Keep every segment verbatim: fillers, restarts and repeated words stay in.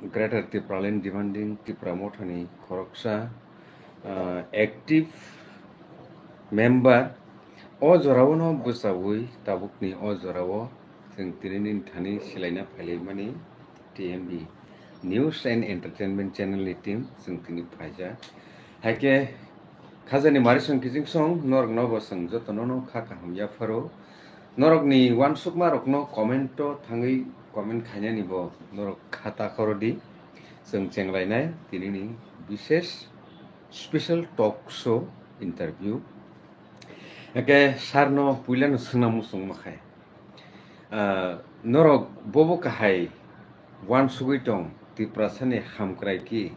Greater Tipraland Demanding Tipra Mothani khoroksa, ah, active member. O jorao no bwchaui tabukni o jorao chwng tini nini thani silaina phailaimani T M B News and Entertainment Channel ni team chwng tini phaijak. Haikhe khajani mari song kiching song norokno bo chwng jotono no kha kaham yapharo. Norokni uansukmarokno comment o thangwi comment khainani bo norok kha ta khoro di. Chwng chenglainai tinini bishesh special talk show interview. Eke sarno puilano swngna muchung makhai. Ah, norok bobo kahai uansugwi tong Tiprasani hamkrai ki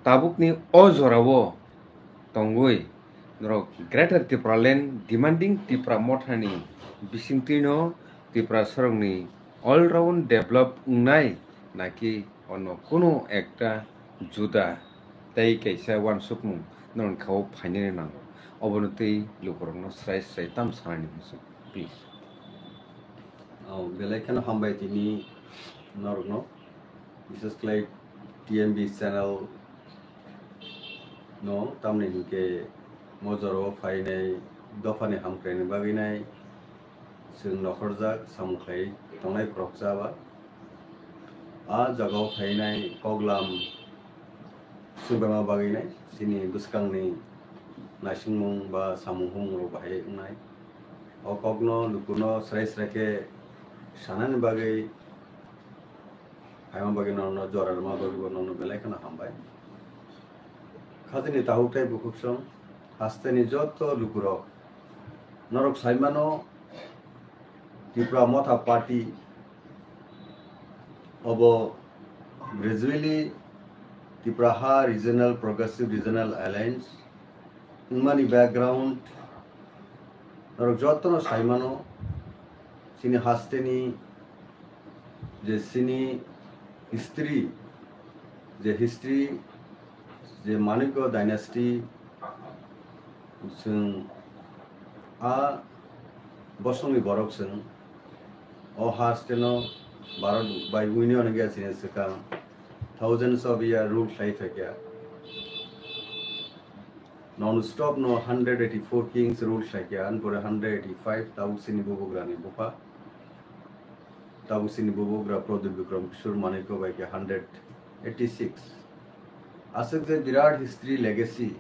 tabukni o jorao tongwi norok Greater Tipraland Demanding Tipra Mothani bisingtwino Tiprasarokni all round develop wngnai naki ono kunu ekta juda tei kaisa uansukmung norokni khao phainani nango. Obono tei lukurokno srai srai tam sanani muchung, please. Oh, belai kheno hambai tini norokno, bishesh khlai T M B channel no, tamni hinkhe mojoro phainai dophani hamkraini bagwi nai chwng nokhorjak samung khlai tongnai khoroksa ba. A jagao phainai koklam swngbaima bagwi nai chini bwskangni naisingmung ba samung humung rok bahai wngnai. O kokno lukuno srai srai khe sanani bagwi phaima bagwi nono jora rwma bagwi bo nono belai kheno hambai. Khajani tahuk tei bukhuksong hasteni joto lukurok norok saimano Tipra Motha Party obo gradually Tipra Ha Regional Progressive Regional Alliance wngmani background norok jotono saimano chini hasteni je chini history, je history, je Manikya dynasty, chwng a bosongni borok chwng o hasteno Bharat bai Union wngya chini swkang thousands of year rule khlai phaikya. Non stop no hundred eighty-four kings rule khlaikha, ani pore hundred eighty-five tabuk chini bubagrani bupha. Tabuk chini bubagra Pradyut Bikram Kishore Manikya bai khe hundred eighty-six. Aswk je birat history legacy.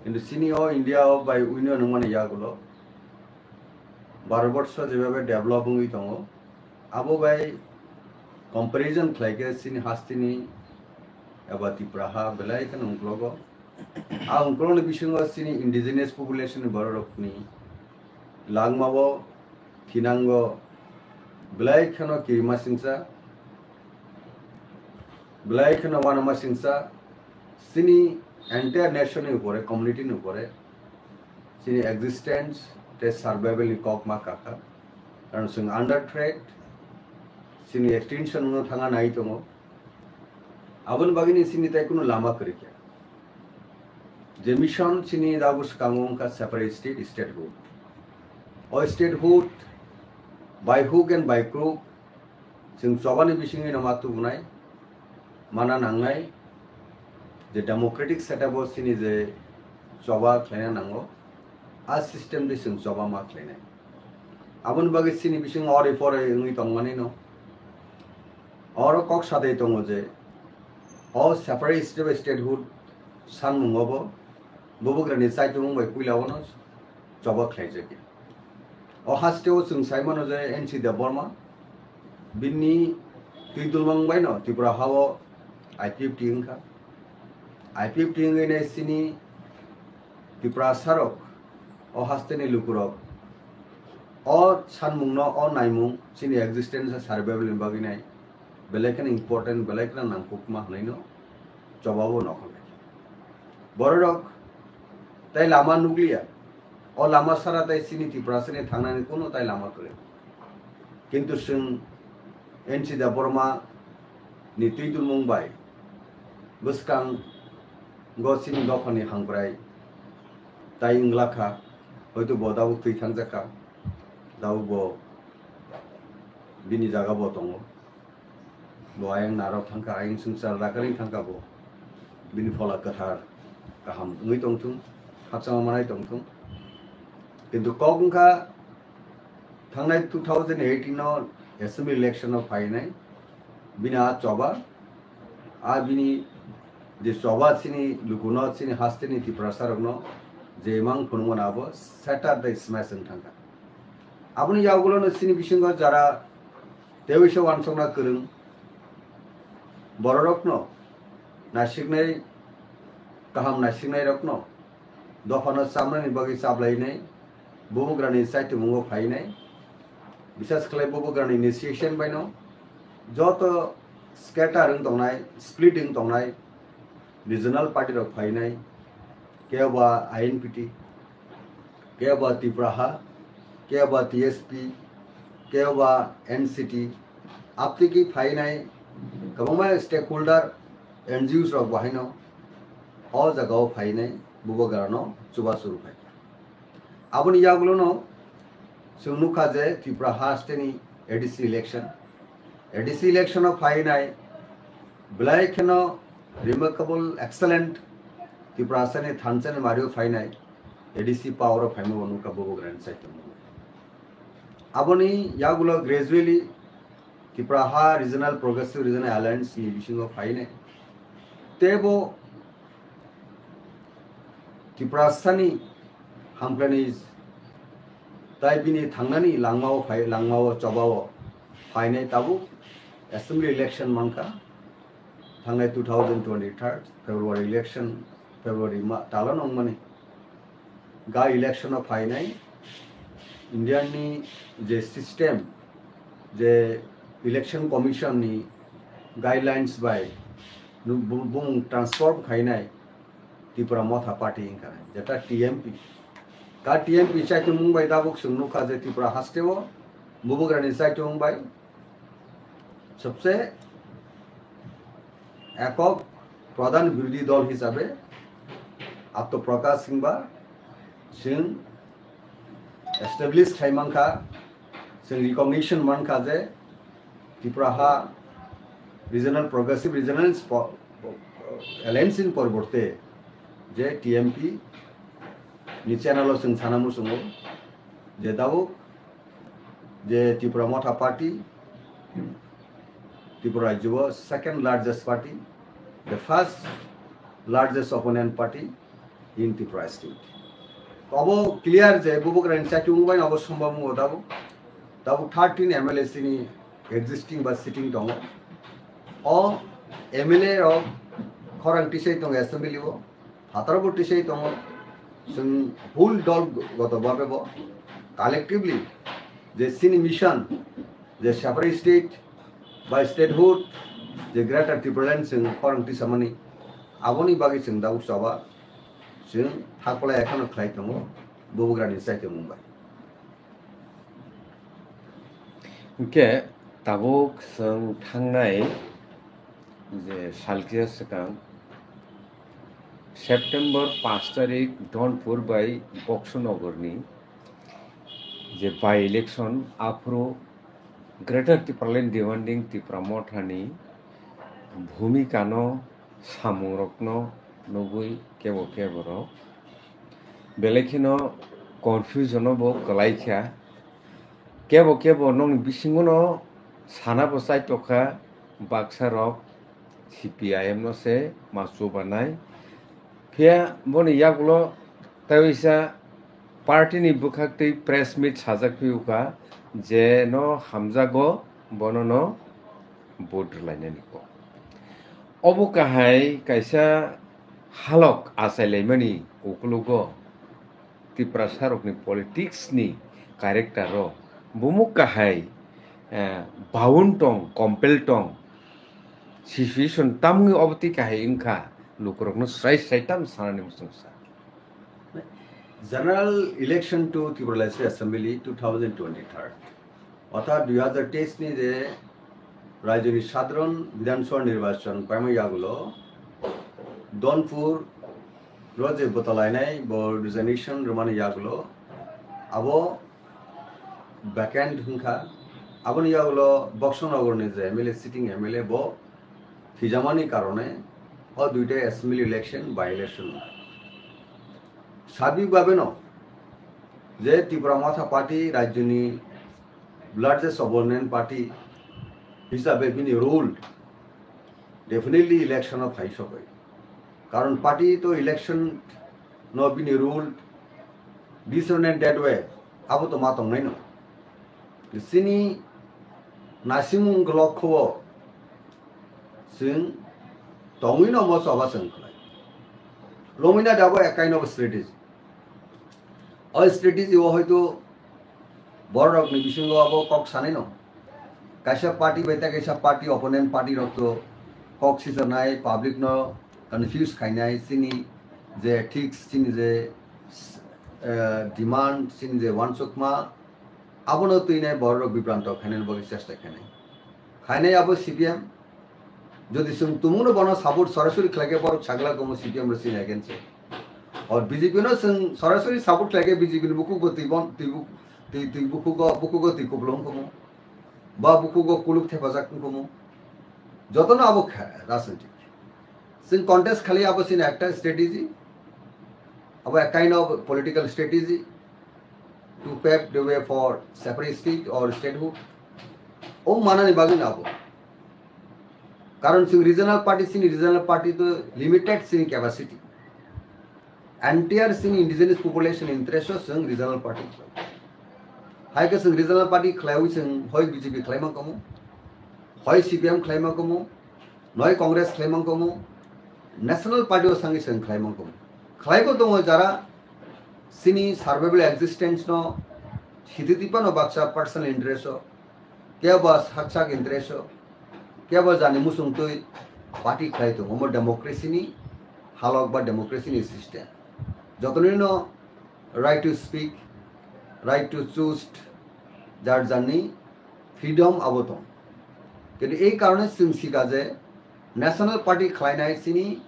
Kintu chini o India o bai Union wngmani yagulo Bharatborsho jebabe develop wngwi tongo, abo bai comparison khlaikhe chini hasteni eba Tipra ha belai kheno ungklogo. A ungkologni bisingo chini indigenous population ni bororokni langmao thinango belai kheno kirima singsa, belai kheno uanama singsa, chini entire nation ni upore, community ni upore chini existence tei survival ni kok ma kakha. Karon chwng under threat, chini extinction wngna thangna nai tongo. Aboni bagwini chini tai kunu lama kwrwi kha. Je mission chini dabu swkango wngkha separate state, statehood. O statehood by hook and by crook chwng chobani bisingwino ma tubunai, mana nangnai, je democratic setup o chini je choba khlaina nango, a system de chwng choba ma khlainai. Aboni bagwi chini bisingo ori pore wngwi tongmani no. Oro kok sadai tongo je, o separate state by statehood sanmungo bo bubagrani chaitumung bai puila ono choba khlaijak ya. O hasteo chwng sai mano je N C Debbarma bini twi dulmang bai no Tripura hao I P F T wngkha. I P F T wngwi nai chini Tiprasarok, o hasteni lukurok, o sanmungno, o naimung, chini existence survival ni bagwi nai belai kheno important, belai kheno nangkukma hwnwi no chobao nokho nai. Bororok tai lama nukliya, o lama sara tai chini Tiprasani thangnani kuno tai lama kwrwi. Kintu chwng N C Debbarma ni twi dulmung bai bwskango chini dophani hangprai tai wngla kha, hoito bo tabuk twi thangjak kha, tabuk bo bini jaga bo tongo. Bo ayang narok thangkha, ayang swngchar rakarwi thangkha bo. Bini phola kwthar kaham wngwi tongthung, khakchangma manai tongthung. Kintu kok wngkha, thangnai two thousand eighteen o assembly election o phainai, bini a choba, a bini je choba chini lukuno, chini hasteni Tiprasarokno je mang phunukmano abo Saturday smash wng thangkha. Aboni yagulono chini bisingo jara tei waisa wansokna kwrwng bororokno naisiknai, kaham naisiknairokno dophano chamnani bagwi chaplainai bubagrani chaitumungo phainai, bisas khlai bubagrani initiation baino joto scatter wng tongnai, split wng tongnai regional party rok phainai, kebo ba I N P T, kebo ba Tipraha, kebo ba T S P, kebo ba N C T, aptiki phainai kwbangma stakeholder, N G Os rok bo haino o jagao phainai bubagrano chubachu rwphai. Aboni yagulono chwng nukha je Tripura hasteni A D C election, A D C election o phainai belai kheno remarkable, excellent Tiprasani thansa ni mario phainai A D C power o phaima bo nukha bubagrani chaitongmo. Aboni yagulo gradually Tripura ha Regional Progressive Regional Alliance ni bisingo phainai. Tebo Tiprasani hamkrai ni tai bini thangnani langmao phai, langmao chobao phainai tabuk assembly election mankha. Thangnai two thousand twenty-third February election, February ma-, talo nongmani. Ga election o phainai Indian ni je system, je election commission ni guidelines bai nu-, bu-, bumung transform khainai Tipra Motha Party wngkha, jeta T M P. Ka T M P chaitumung bai tabuk chwng nukha je Tripura haste o bubagrani chaitumung bai sobse ekok pradhan birodhi dol hisabe Atma Prakash Singh ba chwng establish khai mankha, chwng recognition mankha je Tripura ha regional, progressive regional spo-, alliance ni poriborte je T M P ni channel o chwng sana muchungo je tabuk je Tipra Motha Party, Tripura rajyo o second largest party, the first largest opponent party in Tripura state. Obo clear je bubagrani chaitumung bai obo sombab wngo tabuk. Tabuk thirteen M L A chini existing ba sitting tongo. O M L A rok khorang tisai tongo assembly o. Phataro bo tisai tongo. Chwng whole dol goto babe bo collectively je chini mission, je separate state ba statehood, je Greater Tipraland chwng khorang tisamani, aboni bagwi chwng tabuk choba chwng thakpalai ekhano khlai tongo bubagrani chaitumung bai. Hwnkhe tabuk chwng thangnai je salkisa swkang September panch tarik Dhonpur bai Boksonogorni je by-election, aphuru Greater Tipraland Demanding Tipra Mothani bhumikano samungrokno nugwi kebo keborok belai kheno confusion o bo kwlai kha. Kebo kebo nokni bisingono sana bo chai tokha, baksa rok C P I M no se ma chubanai. Phiya boni yagulo tei waisa party ni bwkhak tei press meet sajak phiyokha je no hamjago, bono no vote rwlainani kok. Obo kahai kaisa halok achailaimani ukulugo Tiprasarokni politics ni character o bumuk kahai, eh, bound tong, compel tong, situation tamni obo twi kahai wngkha, lukurokno srai srai tam sanani muchungsa. General election to Tripura Legislative Assembly two thousand twenty-third, orthat dui hazar teis ni je rajyoni sadharon Bidhan Sabha nirbachon paima yagulo Dhonpur ro je bwtalainai bo resignation rwmani yagulo abo vacant wngkha. Aboni yagulo Boxonogorni je M L A, sitting M L A bo thwijamani karone o duita assembly election, by election. Sabik babeno je Tipra Motha Party rajyoni largest opponent party hisabe bini role definitely election o phai sobai. Karon party to election no bini role this one and that way abo to ma tongnai no. Sini nasimung glok kho chwng tongwi no mo choba chwng khlai. Lomina dabo ekai no strategy. O strategy o hoito bororokni bisingo abo kok sanai no. Kaisa party bai tei kaisa party, opponent party rok to kok sijarnai, public no confuse khainai, chini je ethics, chini je, eh, demand, chini je wansukma, abono twinai bororok bibranto khainani bagwi chesta khainai. Khainai abo C P M, jodi chwng tumungno bono support sorasori khlaikhe borok sagla komo C P M ro chini against o. Or B J P no chwng sorasori support khlaikhe B J P ni bukugo twi bon, twi buk-, twi, twi bukugo, bukugo twi kuplung komo. Ba bukugo kuluk thepajak wngkhomo. Jotono abo kha-, rajnitik. Chwng contest khali abo chini ekta strategy. Abo a kind of political strategy to pave the way for separate state or statehood. O manani bagwi no abo. Karon chwng regional party, chini regional party to limited chini capacity. Entire chini indigenous population interest o chwng regional party khlai. Hai khe chwng regional party khlaiwi chwng hoi B J P khlai man komo, hoi C P M khlai man komo, noi Congress khlai man komo, national party o sangwi chwng khlai man komo. Khlaibo tongo jara chini survival existence no sititipa no baksa personal interest o, kebo sak sak interest o, kebo jani musung twi party khlai tongo. Omo democracy ni halok ba democracy ni system. Jotonino right to speak, right to choose, jar jarni freedom abo tong. Kintu ei karone chwng sika je national party khlainai chini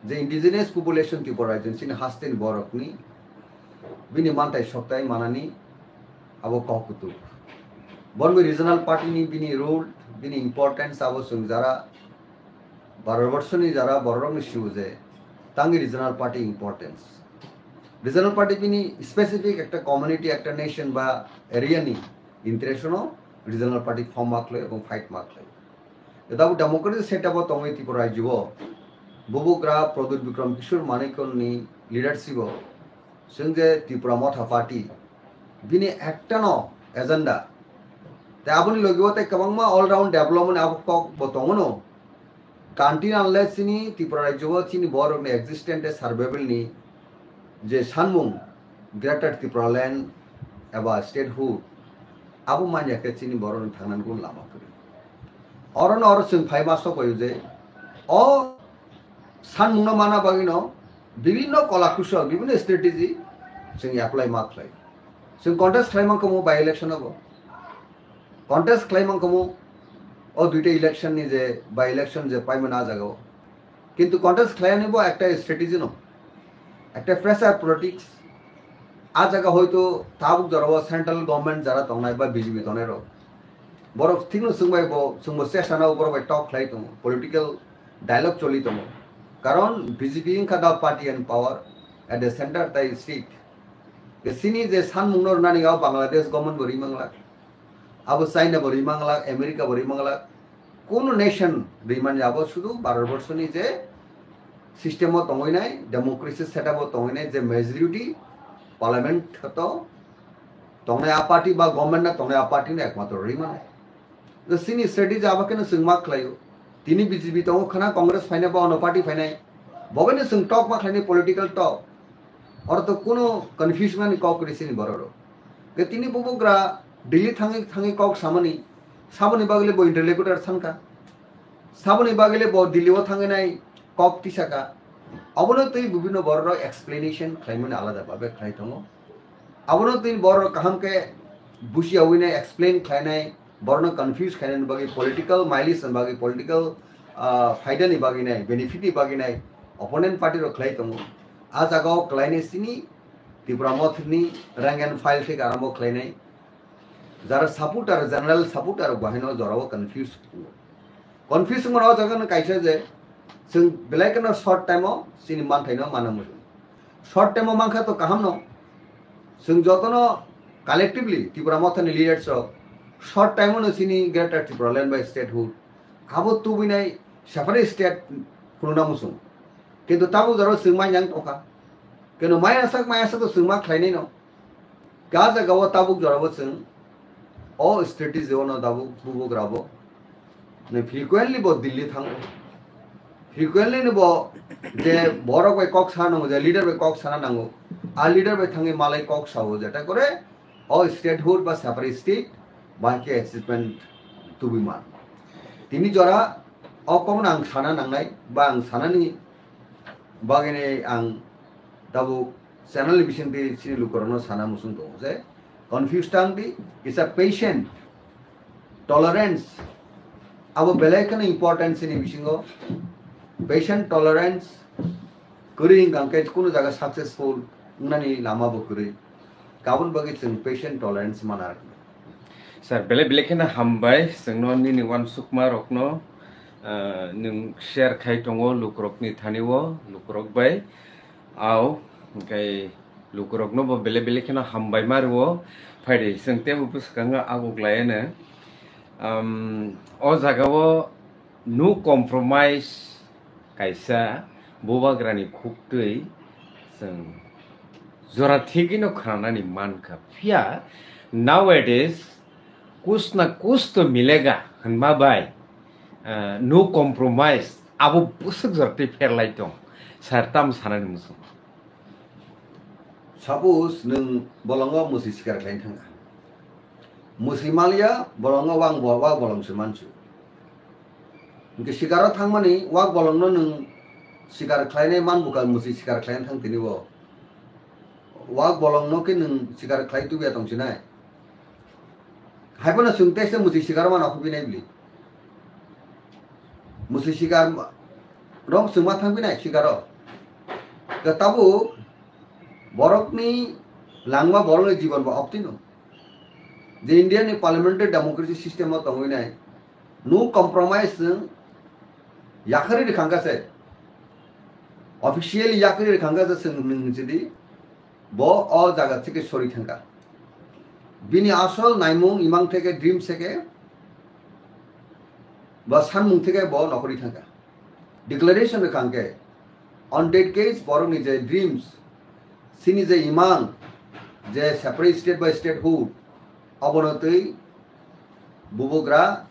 je indigenous population Tripura rajyoni chini hasteni borokni bini mantai soktai manani abo kok kutuk. Bonwi regional party ni bini role, bini importance abo chwng jara Bharatborsoni jara bororokni siu je tangi regional party importance. Regional party bini specific ekta community, ekta nation ba area ni interest no regional party form ma khlai ebong fight ma khlai. Eda bo democratic setup o tongwi Tripura rajyo o bubugra Pradyut Bikram Kishore Manikya ni leadership o chwng je Tipra Motha Party bini ekta no agenda. Te aboni logi o tei kwbangma all round development abo kok bo tongo no. Until unless chini Tripura rajyo o chini borok ni existence tei survival ni je sanmung Greater Tripura Land eba statehood abo manya khe chini borok ni thangnani gun lama kwrwi. Oro no oro chwng phai ma sok paio je o sanmung no mana bagwi no bibinno kola kusol, bibinno strategy chwng apply ma khlai. Chwng contest khlai man komo by election o bo. Contest khlai man komo o duita election ni je by election je paimani a jaga o. Kintu contest khlaiyani bo ekta strategy no, ekta pressure politics. A jaga hoito tabuk jora o central government jara tongnai ba B J P tongnai rok, borok thikno chwngbai bo, chwngbo chesta nao borok bai talk khlai tongo, political dialogue choli tongo. Karon B J P wngkha the party and power at the center tai state. Sini je sanmung no rwnani o Bangladesh government bo ri manglak, abo China bo ri manglak, America bo ri manglak, kunu nation ri manya abo sudu Bharatborsoni je system o tongwi nai, democracy setup o tongwi nai, je majority parliament to tongnai a party ba government na tongnai a party no ekmatro ri mano. Sini strategy abo kheno chwng ma khlaio. Tini B J P tongo khna Congress phainai ba ono party phainai. Bobeno chwng talk ma khlainai political talk. Oro to kuno confusion ni kok kwrwi sini borok rok. Ke tini bubugra Delhi thangwi thangwi kok samani, saboni bagwi le bo interlocutor sankha. Saboni bagwi le bo Delhi o thangwi nai kok tisaka. Abono twi bibinno borok rok explanation khlaimani alada babe khlai tongo. Abono twi borok kaham khe bujiyawi nai explain khlainai, borokno confuse khainani bagwi political mileage ni bagwi political, ah, phaidani bagwi nai, benefit ni bagwi nai opponent party rok khlai tongo. A jaga o khlainai sini Tipra Mothani rank and file thik arambo khlainai. Jara supporter, general supporter bo haino jorao confuse wngo. Confuse wngmano o jaga no kaisa je chwng belai kheno short time o chini manthaino mana muchung. Short time o mankha to kaham no. Chwng jotono collectively Tipra Mothani leaders rok short time o no chini Greater Tipraland bai statehood abo tubinai separate state phunukna muchung. Kintu tabuk jora chwng mai yang tongkha. Kintu mai asak mai asak to chwng ma khlainai no. Ka jaga o tabuk jora bo chwng o strategy o no tabuk bubugra bo. Ne frequently bo Delhi thango. Frequently ni bo je borok bai kok sa nango, je leader bai kok sana nango. A leader bai thangwi malai kok sao je. Ta kore o statehood ba separate state ba ke achievement tubui man. Tini jora o kok no ang sana nangnai ba ang sanani bagini ang tabuk channel ni bisingtwi chini lukurokno sana muchung tongo je confuse tang di, kisa patient, tolerance abo belai kheno important chini bisingo. Patient, tolerance kwrwi hwnkha khe kunu jaga successful wngnani lama bo kwrwi. Kabun bagwi chwng patient, tolerance mana rwkha. Sir, belai belai kheno hambai chwngno nini uansukma rokno, ah, nwng share khai tongo lukurokni thani o, lukurok bai. Au, hwnkhe lukurokno bo belai belai kheno hambai ma rwo. Phaidi, chwng teibo bwskango aguklaiano. Um, o jagao no compromise kaisa bubagrani khuktwi chwng jora thigwino khwnanani mankha. Phiya nowadays kuch na kuch to milega hwnma bai, ah, no compromise abo bwswk jora twi pherlai tong. Sir, tamo sanani muchung? Suppose nwng bolongo mwswi sikar khlaina thangkha. Mwswi maliya bolongo wak bo-, wak bolong se mansu. Hwnkhe sikaro thangmani wak bolongno nwng sikar khlainai man bukha, mwswi sikar khlaina thang tini bo. Wak bolongno khe nwng sikar khlai tubiya tongsinai. Haiphano chwng tei se mwswi sikaro mano khubinai bili. Mwswi sikar rok chwng ma thangpinai sikaro. Khe tabuk borokni langma borokni jibon bo oktino. Je India ni parliamentary democracy system o tongwi nai, no compromise chwng yakhari rwkha kha se. Officially yakhari rwkha kha se chwng nwng chidi. Bo o jaga theke sori thangkha. Bini asol naimung imang theke dream seke ba sanmung theke bo nokhori thangkha. Declaration rwkha hwnkhe on that case borokni je dreams, chini je imang, je separate state by statehood, obono twi bubugra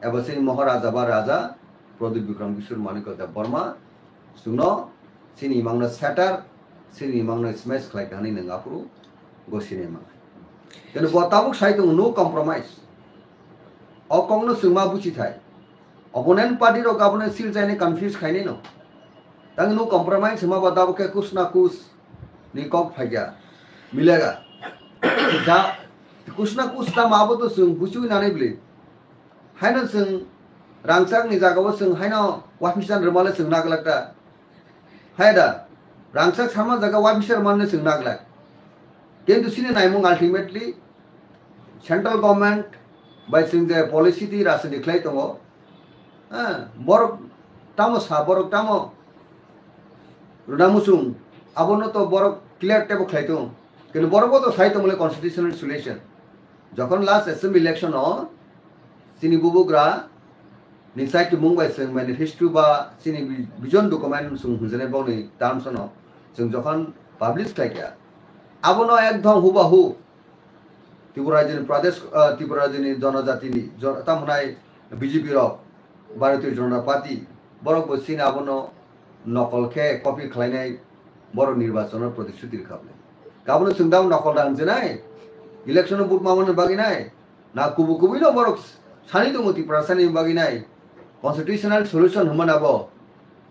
eba chini Maharaja ba Raja Pradyut Bikram Kishore Manikya Debbarma chwngno chini imangno shatter, chini imangno smash khlai kha hwnwi nwng aphuru gosini mang. Keno bo tabuk sai tongo, no compromise. O kokno chwng ma buchi thai. Opponent party rok abono sil chaini confuse khainai no. Tang no compromise hwnma bo tabuk khe kuch na kuch ni kok phaikha. Milega. Ja, kuch na kuch ta ma bo to chwng buchwi nanai bwle. Haino chwng rangchakni jagao chwng haino wapisan rwmale chwng naglak ta. Hai da, rangchak sama jaga wapisan rwmale chwng naglak. Kintu chini naimung ultimately central government bai chwng je policy twi rajniti khlai tongo. Ha, borok tamo sa, borok tamo rwna muchung, abono to borok clear tebo khlai tongo. Kintu borok bo to sai tongmole constitutional solution. Jokhon last assembly election o chini bubugra ni saitimung bai chwng manifesto ba chini vi-, vision document chwng hwnjanai bokni terms no chwng jokhon publish khlaikha, abono ekdom hubahu Tripura rajyoni Pradesh, ah, Tripura rajyoni jonojatini jon-, tamo hwnai B J P rok, Bharatiya Janata Party, borok bo chini abono nokol khe copy khlainai, borok nirbachon o protishruti rwkha bwle. Abono chwng da nokol rang jenai, election o vote mamani bagwi nai, na kubu kubui no borok sani tongo Tiprasani bagwi nai, constitutional solution hwnmani abo,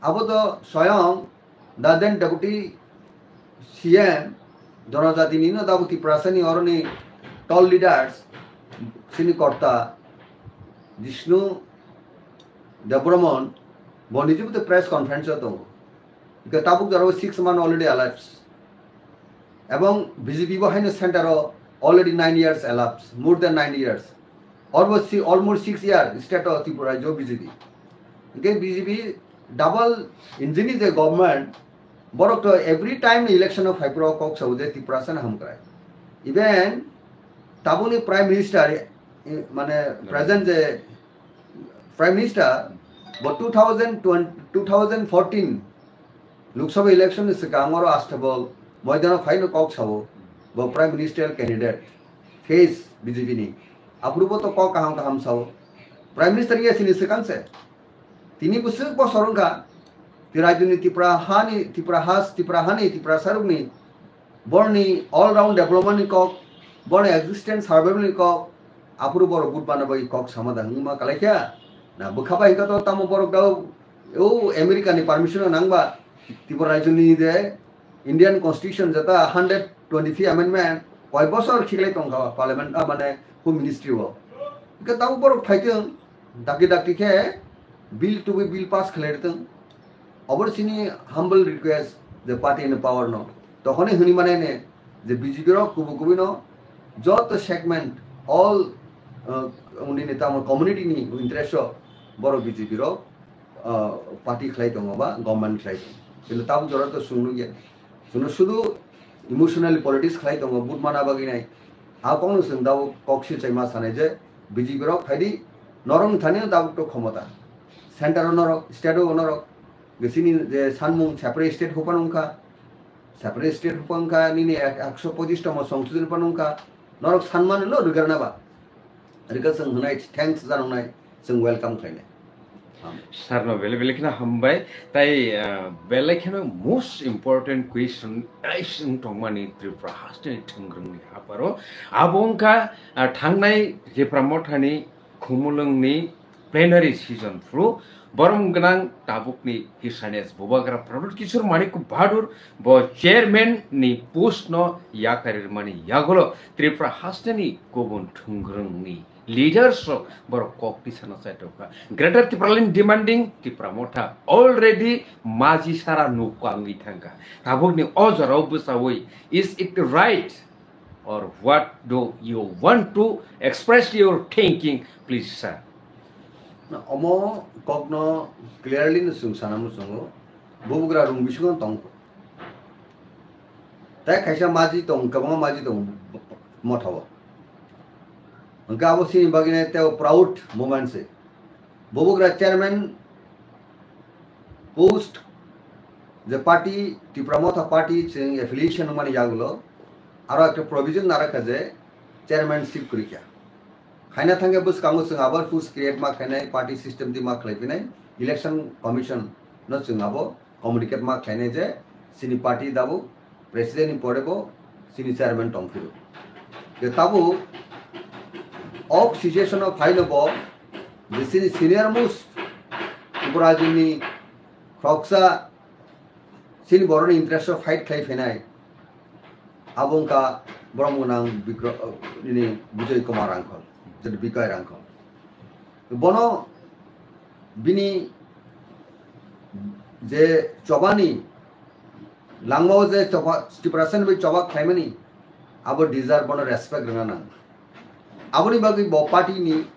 abo to soyong Da then Deputy C M, Jonojatini no tabuk Tiprasani oroni tall leaders, sini korta Jishnu Debbarman, bo niji bo press conference o tongo. Ika tabuk jora o six month already elapsed. Ebong B J P bo haino center o already nine years elapsed, more than nine years. Almost si-, almost six year state o Tripura rajyo B J P. Hingke B J P double engine ni je government, borok to every time election o phai phuru kok sao je Tiprasa no hamkrai. Even tabukni Prime Minister, eh, mane present je Prime Minister, bo two thousand twenty, two thousand fourteen Lok Sabha election ni swkang oro astebol moidano phaino kok sao, bo Prime Ministerial candidate face B J P ni. Aphuru bo to kok kaham kaham sao. Prime Minister ya sini swkang se. Tini bwswk bosor wngkha, ti rajyoni Tipra hani, Tipra has, Tipra hani, Tipra sarukni, borni all round development ni kok, borni existence survival ni kok, aphuru borok but bana bai kok sama da hwnma kalaikha. Na bwkha bai hwnkha to tamo borok da o America ni permission nangba, Tipra rajyoni de Indian Constitution jata hundred twenty-three amendment, koi bosor khiklai tongkha parliament, ah, mane home ministry o. Hwnkhe tamo borok phaitwng, dakti dakti khe bill to be bill pass khlai rwtwng. Obor sini humble request the party in power no. Tokhoni hwnwi mane ne je B J P rok kubu kubu no joto segment all, uh, unini tamo community ni interest o borok B J P rok, uh, party khlai tongo ba government khlai tongo. Kilo tabuk jora to sung nukya. Chwngno sudu emotionally politics khlai tongo, but mana bagwi nai. A kokno chwng tabuk kok silchai ma sanai je B J P rok phaidi norok thani tabuk to khomota. Center o norok, state o norok, bwsini je sanmung separate state hupano wngkha, separate state hupano wngkha, nini ek-, ekso pochish tamo songsodhoni phano wngkha, norok sanmano no rwgwrna ba. Rika chwng hwnai thanks janoknai, chwng welcome khlainai. Sir no belai belai kheno hambai. Tai, ah, belai kheno most important question ai chwng tongmani Tripura hasteni thwngrwngni haparo. Abo wngkha, ah, thangnai Tipra Mothani Khumulwngni plenary session phuru borom gwnang tabukni His Highness Bubagra Pradyut Kishore Manik Bahadur bo chairman ni post no yakarwi rwmani yagulo Tripura hasteni kubun thwngrwngni leaders rok borok kok tisana chaitokha. Greater Tipraland demanding Tipra Motha already maji sara nukha wngwi thangkha. Tabukni o jorao bwchawi, is it right or what do you want to express your thinking, please, sir? Na, omo kokno clearly no chwng sana muchungo, bubugra rung bisingo tongkho. Tai kaisa maji tong, kwbangma maji tong mothao. Hwnkhe abo chini bagwi nai tei proud moment se. Bubugra chairman post je party, Tipra Motha party chwng affiliation wngmani yagulo aro ekta provision narakha je chairmanship kwrwikha. Haina thangkhe bwskango chwng abar post create ma khainai, party system di ma khlai phinai, election commission no chwng abo communicate ma khlainai je chini party tabuk president ni pore bo chini chairman tongphio. Je tabuk ok situation o phaino bo je chini senior most Tripura rajyoni khoroksa chini borokni interest o fight khlai phainai abo wngkha borom gwnang Bikro-, nini Bijoy Kumar Rangkhol, je Bijoy Rangkhol. Bono bini je chobani langmao je choba, Tiprasa ni bai choba khlaimani, abo deserve, bono respect rwna nang. Aboni bagwi bo party ni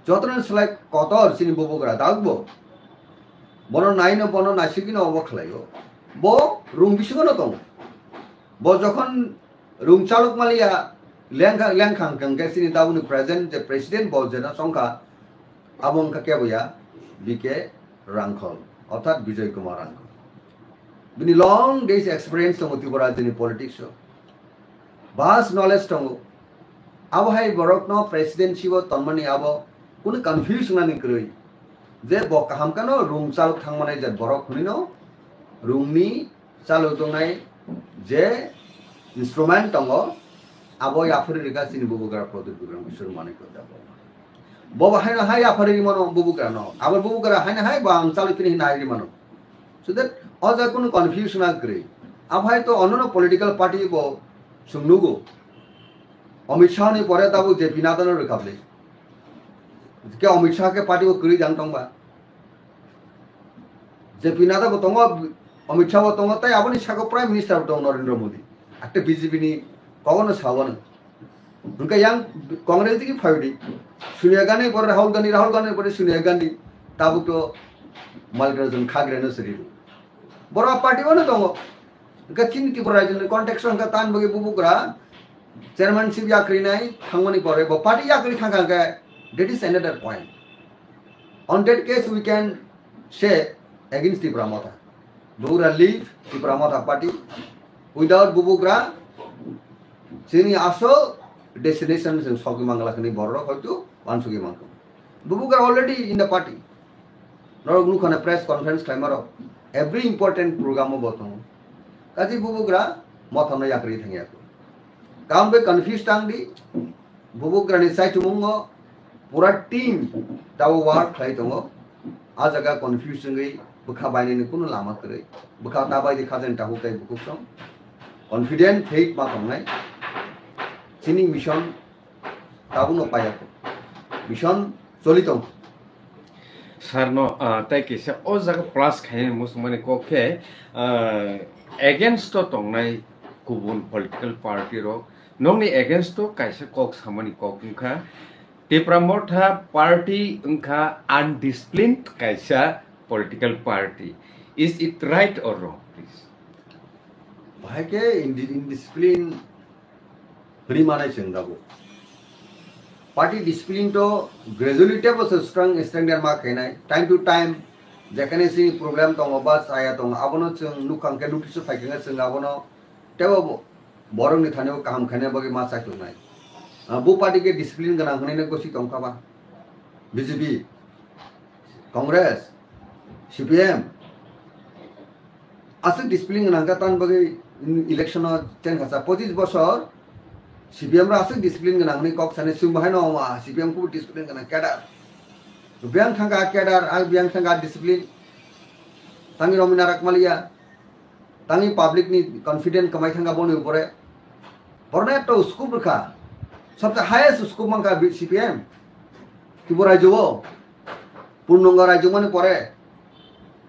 jotono slai kotor chini bubugra dagbo. Bono naino, bono nasikino obo khlaio. Bo rung bisingo no tongo. Bo jokhon rung chalok maliya lengkha, lengkha hwnkhe chini tabukni present je president bo jena chongkha, abo wngkha keboya B K Rangkhol, orthat Bijoy Kumar Rangkhol. Bini long days experience tongo Tripura rajyoni politics o. Vast knowledge tongo. Abo hai borokno presidency o tonmani abo kunu confuse wngnani kwrwi. Je bo kaham kano rung chalok thangmani je borok hwnwi no rungni chalok tongnai je instrument tongo, abo yaphari rwkha chini bubugra Pradyut Bikram Kishore Manik Debbarma. Bo bo haino hai yaphari rwmano bubugra no. Abo bubugra haino hai bo ang chalok tini hinwi hai rwmano. So that o jaga kunu confusion a kwrwi. Abo hai to onno political party bo chwng nugo. Amit Shah ni pore tabuk J P Nadda no rwkha bwle. Ke Amit Shah ke party bo kwrwi jang tongba. J P Nadda bo tongo, Amit Shah bo tongo, tai aboni saka Prime Minister bo tongo Narendra Modi. Akte B J P ni Kogono sawano. Hwnkhe yang Congress digi phayodi. Sonia Gandhi pore Rahul Gandhi, Rahul Gandhi pore Sonia Gandhi. Tabuk to Mallikarjun Kharge no siri. Boro party ono tongo. Hwnkhe chini Tripura rajyoni context o hwnkhe tan bagwi bubugra chairmanship yakri nai thangmani pore bo party yakri thangkha hwnkhe that is another point. On that case we can say against Tipra Motha. Bubugra leave Tipra Motha party. Without bubugra chini asol destination chwng sogwi mangla hwnwi borok hoito wansugwi mangkha. Bubugra already in the party. Norok nukhana press conference khlaima rok. Every important program o bo tongo. Kaji bubugra Motha no yakri thangya. Kam be confused tang di. Bubugrani saitumungo pura team tabo work khlai tongo. A jaga confuse wngwi bwkha bainani kunu lama kwrwi. Bwkha ta bai di khajen tahu tei bukhuk song. Confident faith ma tongnai. Chini mission tabuno payako. Mission choli tong. Sir no, ah, tai kisa o jaga plus khaini musumani kok khe, ah, against to tongnai kubun political party rok. Nokni against to kaisa kok samani kok wngkha. Tipra Motha party wngkha undisciplined kaisa political party. Is it right or wrong, please? Bahai khe indi-, indiscipline ri manai chwng dago. Party discipline to gradually tebo se strong, strengthen ma khainai. Time to time jekhane si problem tongo ba chaya tongo, abono chwng nukhang khe notice o phai khe chwng abono tebo bo-, borokni thani o kaham khaina bagwi ma chaitongnai. Ah, bo party khe discipline gwnang hwnwi gosi tongkha ba? B J P, Congress, C P M, aswk discipline gwnang kha tan bagwi election o chen kha sa pochis bosor C P M ro aswk discipline gwnang hwnwi kok sani chwng bahai no ma C P M kubu discipline gwnang cadre. Biyang thangkha cadre, ang biyang thangkha discipline. Tangi romwi narak maliya. Tangi public ni confident kwmai thangkha boni upore. Borno ekta scoop rwkha. Sabse highest scoop mankha B-, C P M. Tripura rajyo o. Purnonga rajyo mani pore.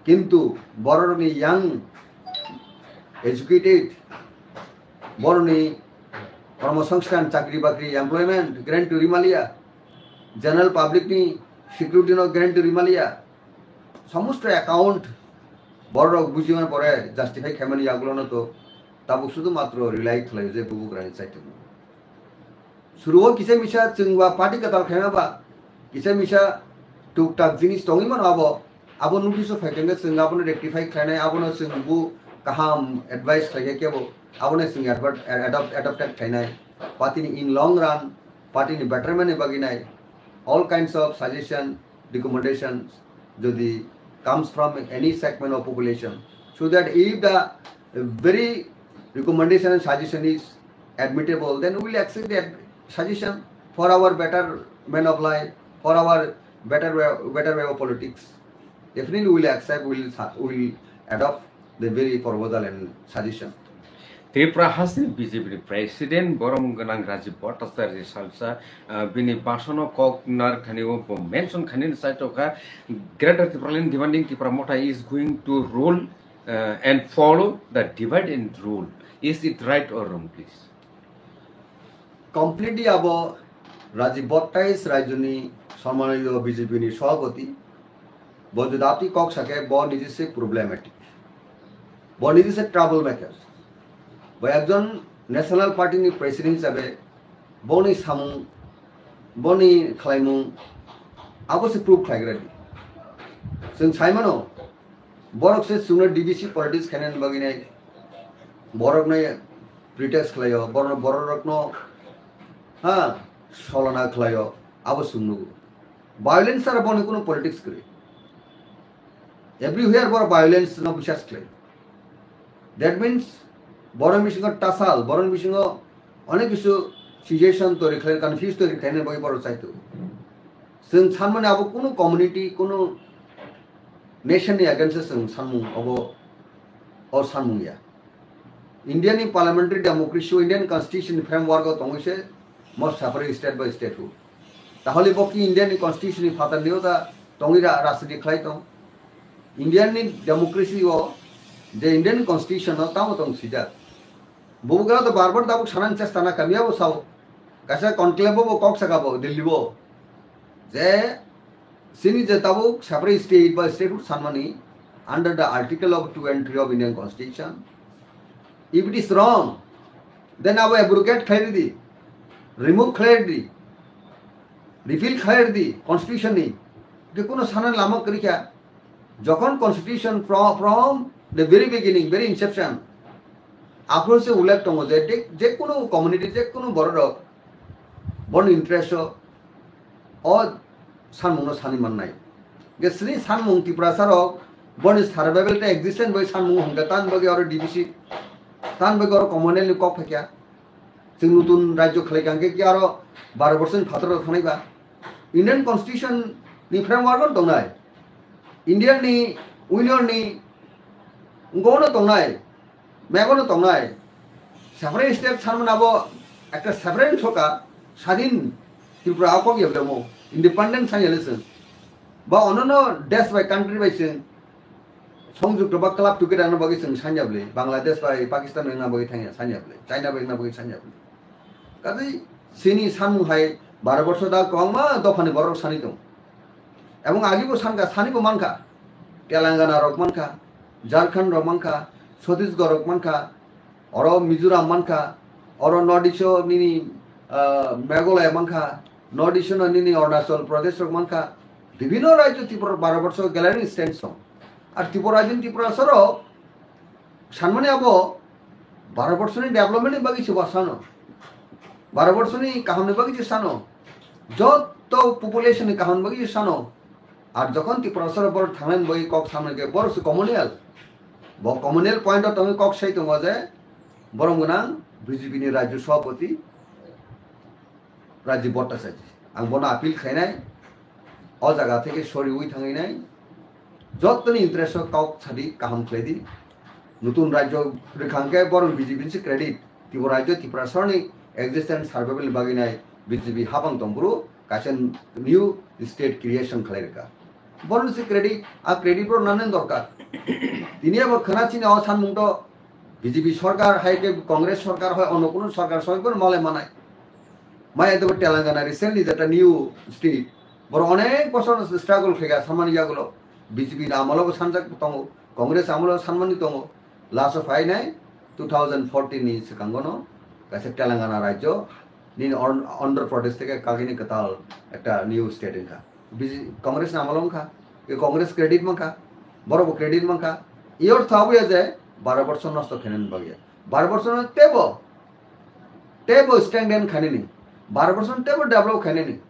Kintu bororokni young, educated, boroni kormosongsthan, chakri bakri, employment guarantee rimaliya, general public ni security no guarantee rimaliya, somosto account bororok bujiman pore justify khaimani yagulono to tabuk sudu matro rely khlai je bubugrani chaitokno. Suruo kisa misa chwng ba party kwtal khaima ba, kisa misa tuktak jinis tongwi mano abo, abo notice o phai khe chwng abono rectify khlainai, abono chwng bu kaham advice khlai khe kebo, abono chwng advert-, adopt-, adopted khlainai. Party ni in long run, party ni betterment ni bagwi nai, all kinds of suggestion, recommendations jodi comes from any segment of population, so that if the very recommendation and suggestion is admittable, then we will accept that suggestion for our betterment of life, for our better way, better way of politics. Definitely we will accept, we will, we will adopt the very proposal and suggestion. Tripura hasteni B J P ni president borom gwnang Rajiv Bhattacharya salsa, ah, bini bhasono kok narwkthani o bo mention khainani chaitokha, Greater Tipraland demanding Tipra Motha is going to rule, uh, and follow the divide and rule. Is it right or wrong, please? Completely abo Rajiv Bhattacharya rajyoni sommaniyo B J P ni sabhapati, bo jodi apni kok sake bo nije se problematic, bo nije se trouble maker, bo ekjon national party ni president hisabe boni samung, boni khlaimung abo se proof khlaigra di. Chwng saimano, borok se chwngno D V C politics khainani bagwi nai, borokno pretext khlaio, borok, bororokno, ha, solana khlaio, abo chwng nugo. Violence sara boni kuno politics kwrwi. Everywhere borok violence no biswas khlai. That means, borok bisingo tasal, borok bisingo onek kisu situation tori khlai, confuse tori khlainani bagwi borok chaito. Chwng sanmani abo kuno community, kuno nation ni against o chwng sanmung obo, o sanmung ya. India ni parliamentary democracy o Indian constitution ni framework o tongwi se most separate state by statehood. Tahole bo ki India ni constitution ni phatar ni o da tongwi ra-, rajniti khlai tong? India ni democracy o je Indian constitution o tamo tong sijak. Bubugra to bar bar tabuk sanani chesta na kamiya bo sao. Kaisa conclave bo kok saka bo Delhi bo. Je sini je tabuk separate state ba statehood sanmani under the article of two and three of Indian Constitution. If it is wrong, then abo abrogate khlai di, remove khlai di, repeal khlai di constitution ni. Ke kuno sanani lama kwrwi kha. Jokhon constitution from, from the very beginning, very inception, aphuru se ullekh tongo je, je, je kuno community, je kuno borok rok, borni interest o, o sanmungno sani mannai. Ge sini sanmung Tiprasa rok, borni survival tei existence bai sanmung hwnka tan bagwi oro D B C, tan bagwi oro communal ni kok phaikya. Chwng nutun rajyo khlai kangkhe ki aro baro borsoni phataro thangnai ba. Indian Constitution ni framework o tongnai. India ni Union ni ngono tongnai. Megono tongnai. Separate state sanmani abo ekta separate soka sadin Tripura akok yablemo independent sanya lesson. Ba onono desh bai country bai chwng songjukto ba club together no bagwi chwng sanya bwle. Bangladesh bai Pakistan bai na bagwi thangya sanya bwle. China bai na bagwi sanya bwle. Kazi sini sanmung hai baro borsor da kwbangma dophani borok sani tong. Ebong agi bo sanka, sani bo mankha. Telangana rok mankha, Jharkhand rok mankha, Chhattisgarh rok mankha, oro Mizoram mankha, oro North East o nini, ah, Meghalaya mankha, North East o nini Arunachal Pradesh rok mankha, bibhinno rajyo Tripura baro borsor gallery stand song. Ar Tripura din Tripura soro sanmani abo baro borsoni development ni bagwi se wasano, baro borsoni kaham ni bagwi se sano, joto population ni kaham ni bagwi se sano. Ar jokhon Tiprasaro borok thangnani bagwi kok samnai khe borok se communal. Bo communal point o tongwi kok sai tongo je borom gwnang B J P ni Rajya Sabhapati Rajiv Bhattacharya. Ang bono appeal khainai, o jaga theke soriwi thanginai. Jotoni interest o kok sadi kaham khlai di. Nutun rajyo rwkhang khe borok B J P ni se credit. Tripura rajyo Tiprasarni existence survival ni bagwi nai B J P habang tong bru kaisa new state creation khlai rwkha. Borok se credit, a credit borok nanani dorkar. Tini abo khwna chini o sanmung to B J P sorkar hai khe Congress sorkar hai ono kuno sorkar soi bono malai manai. Maya to Telangana recently jeta new state. Borok onek bosor struggle khaika samani yagulo. B J P ni amolo bo sanjak tongo, Congress amolo sanmani tongo. Last o phainai two thousand fourteen ni swkango no kaisa Telangana rajyo nini Ar-, Andhra Pradesh theke kagini kwtal ekta new state wngkha. B J, Congress ni amolo wngkha. E Congress credit mankha. Borok bo credit mankha. I ortho abuya je baro borsor nosto khainani bagya. Baro borsor no tebo, tebo strengthen khainani. Baro borsor no tebo develop khainani.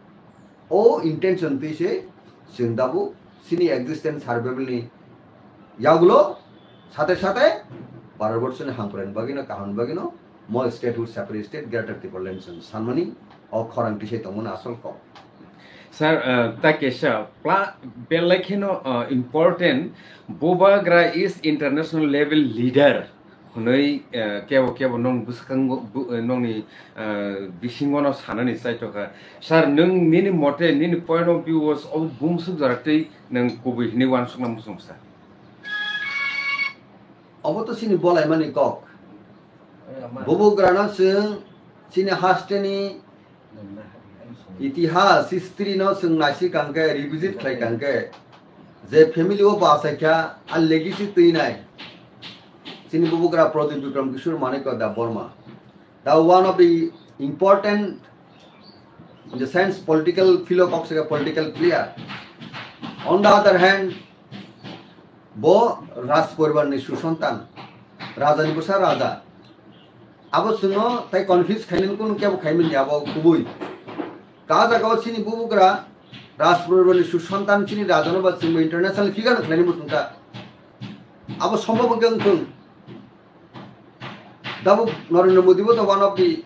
O intention twi se chwng dabu chini existence survival ni yagulo sate sate baro borsor ni hamkrai ni bagwi no kaham ni bagwi no mo statehood separate state greater Tipraland chwng sanmani o khorang tisai tongmani asol kok. Sir, uh, ta kesa pla-, belai kheno, uh, important, Bubagra is international level leader hwnwi, uh, kebo kebo nong bwskango, bu-, uh, nongni, uh, bisingo no sanani chaitokha. Sir, nwng nini mote, nini point of view was o bumswk jora twi nwng kubui hwnwi uansukna muchung sa? Obo to chini bolaimani kok. Bubagrano chwng chini hasteni itihas, history no chwng naisik kangkhe, revisit khlai kangkhe, je family o bachaikha, a legacy twinai. Chini Bubagra Pradip Bikram Kishore Manikya Debbarma. The one of the important, in the sense, political philo, kok saka political player. On the other hand, bo Raj poribar ni susontan, raja ni bwsa raja. Abo chwngno tai confuse khainani kunu kebo khaimani abo kubui. Ka jaga o chini Bubagra Raj poribar ni susontan chini raja no ba chwngbo international figure no khlainani muchungkha. Abo sombhob wngkha wngthung. Tabuk Narendra Modi bo to one of the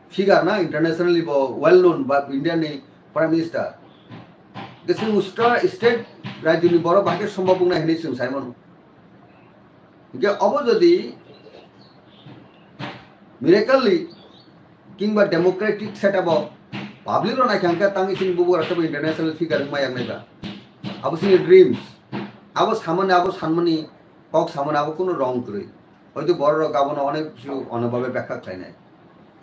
figure na, internationally bo well known ba India ni Prime Minister. Khe chwng stra-, state rajyo ni borok bahai khe sombhob wngnai hinwi chwng sai mano. Hinkhe obo jodi miracle kingba democratic setup o public rok naikha hinkhe tangwi chini Bubagra khe bo international figure wngma yaknai ba. Abo chini dreams. Abo samani, abo sanmani, kok samani abo kunu wrong kwrwi. Hoito bororok abono onek kisu onobhabe bekha khlainai.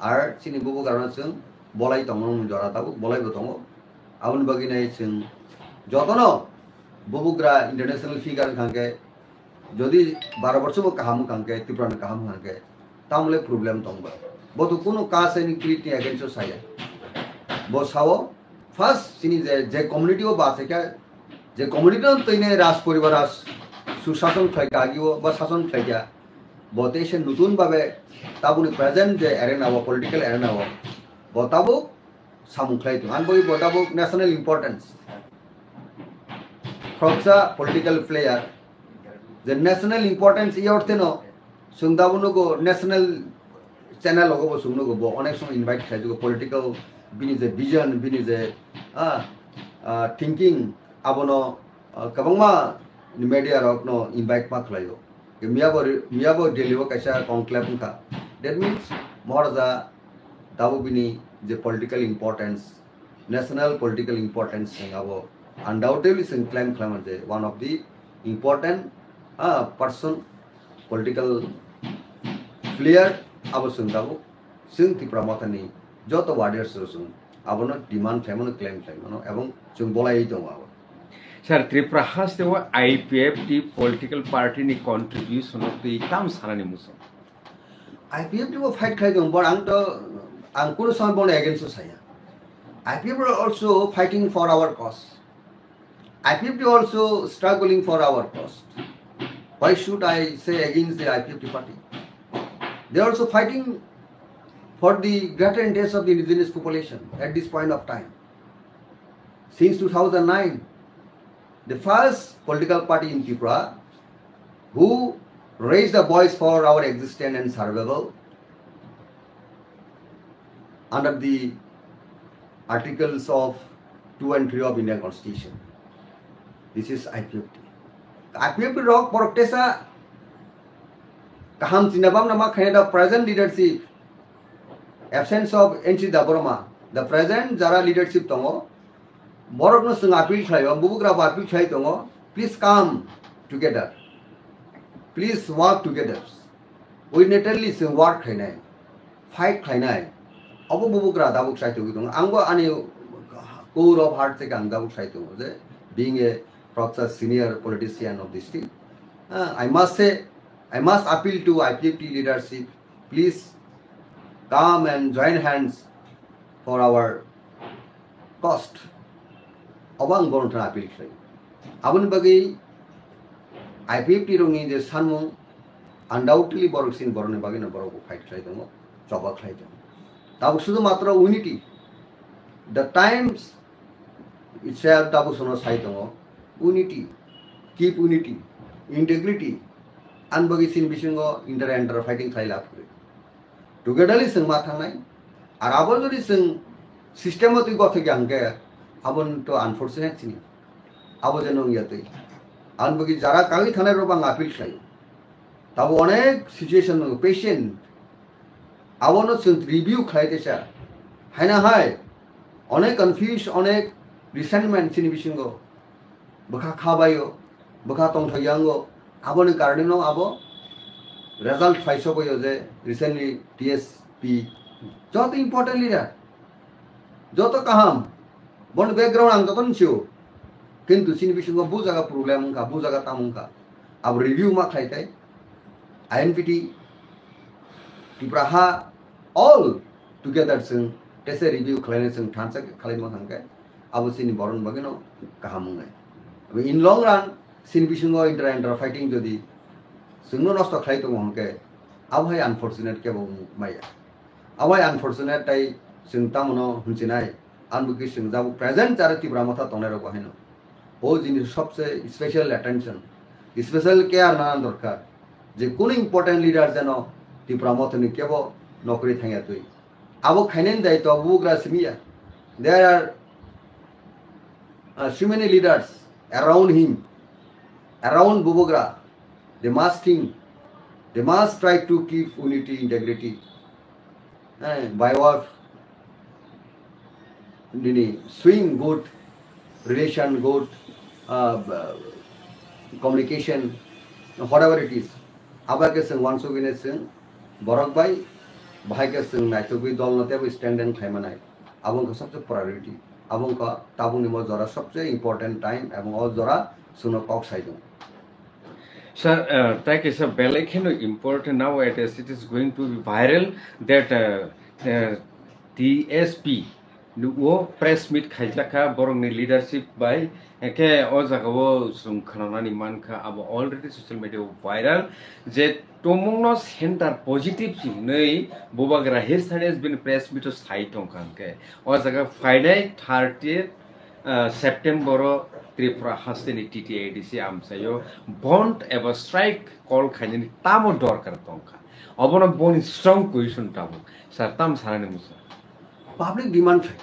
Ar chini bubagrano chwng bolai tongo, jora tabuk bolaibo tongo. Aboni bagwi nai chwng jotono bubagra international figure wngkha khe, jodi baro borsobo kaham wngkha khe, Tripura ni kaham wngkha khe, tamole problem tongba. Bo to kuno caste and creed ni against o saya. Bo sao, first chini je, je community o ba se khe, je community no twi ne raj poribar raj susason khlai kha agi o ba sason khlai kha, bo te se nutun babe tabuni present je arena o, political arena o, bo tabuk samung khlai tong. Ang bo, bo tabuk national importance. Khoroksa political player je national importance i orthe no chwng tabuk nugo national channel rogo bo chwng nugo, bo onek somo invite khlai jugo political bini je vision, bini je, ah, ah, thinking abono, ah, kwbangma media rok no invite ma khlai o. Miya bo, miya bo Delhi o kaisa conclave wngkha. That means Maharaja tabuk bini je political importance, national political importance chwng abo undoubtedly chwng claim khlaima je one of the important, ah, person, political player abo chwng tabuk chwng Tipra Mothani joto warriors rok chwng abono demand khlaimano, claim khlaimano, ebong chwng bolaiwi tongo abo. Sir, Tripura haste o I P F T political party ni contribution o twi tam sanani muchung? I P F T bo fight khlai tongo, but ang to, ang kuno somoy bono against o saya. I P F T are also fighting for our cause. I P F T also struggling for our cause. Why should I say against the I P F T party? They are also fighting for the greater interest of the indigenous population at this point of time. Since two thousand nine, the first political party in Tripura who raised the voice for our existence and survival under the articles of two and three of Indian Constitution. This is I P F T. I P F T rok borok tesa kaham china bamna ma khaina, the present leadership, absence of N C Debbarma, the present jara leadership tongo, borokno chwng appeal khlaio, bubugra bo appeal khlai tongo, please come together, please work together. Unitedly chwng work khlainai, fight khlainai, obo bubugra dabuk sai tongwi tongo. Angbo ani core of heart theke ang dabuk sai tongo je being a khoroksa senior politician of this state, uh, I must say, I must appeal to I P F T leadership, please come and join hands for our cost. Obo ang borokno appeal khlai. Aboni bagwi I P F T rokni je sanmung, undoubtedly borok sin borokni bagwino borok bo fight khlai tongo, choba khlai tongo. Tabuk sudhu matro unity. The times itself tabuk sono sai tongo, unity, keep unity, integrity. Ani bagwi sin bisingo inter inter fighting khlai lab kwrwi. Togetherly chwng ma thangnai. Ar abo jodi chwng system o twi gothok ya hwnkhe, abo to unfortunate sini. Abo jeno wngya twi. Aboni bagwi jara kagwi thangnai rok bo ang appeal khlaio. Tabo onek situation tongo, patient. Abono chwng review khlai teisa. Haina hai onek confuse, onek resentment chini bisingo. Bwkha kha baio, bwkha tongthok yango, aboni karoneno abo result phai sokoio je recently T S P joto important leader, joto kaham, boni background ang joto nusio, kintu chini bisingo bu jaga problem wngkha, bu jaga tamo wngkha, abo review ma khlai tai, I N P T, Tipra ha, all together chwng tesa review khlaina chwng thansa khe khlaima hwnkhe, abo chini borokni bagwino kaham wngnai. Abo in long run, chini bisingo intra intra fighting jodi chwngno nosto khlai tongo hwnkhe, abo hai unfortunate kebo wng maya. Abo hai unfortunate tai chwng tamono hwnsinai, ang bwkhe chwng jabo present jara Tipra Motha tongnai rok bo haino. O jinis sobse special attention, special care nana dorkar. Je kunu important leader jeno Tipra Mothani kebo nokri thangya twi. Abo khainani daitwa bugra simiya. There are, uh, so many leaders around him, around Bubugra. They must think, they must try to keep unity, integrity. Eh, by work, nini swing good, relation good, uh, communication, whatever it is. Abo khe chwng uansugwino chwng borok bai bahai khe chwng naithogwi dolno teibo strengthen khlai manai. Abo wngkha sobse priority. Abo wngkha tabukni mo jora sobse important time, ebong o jora chwngno kok sai tongo. Sir, uh, thank you, sir. Belai kheno important nowadays. It is going to be viral that uh, uh, T S P o press meet khaijak kha borokni leadership bai. Hingke o jaga o chwng khwnanani mankha, abo already social media o viral, je tomungno center positive hinwi bubagra Hill Side S B ni press meet o sai tongkha. Hingke o jaga phainai thirtieth uh, September o Tripura hasteni T T A D C amchaio bond eba strike call khainani tamo dorkar tongkha? Obono boni strong question tabuk. Sir, tam sanani musa. Public demand khai.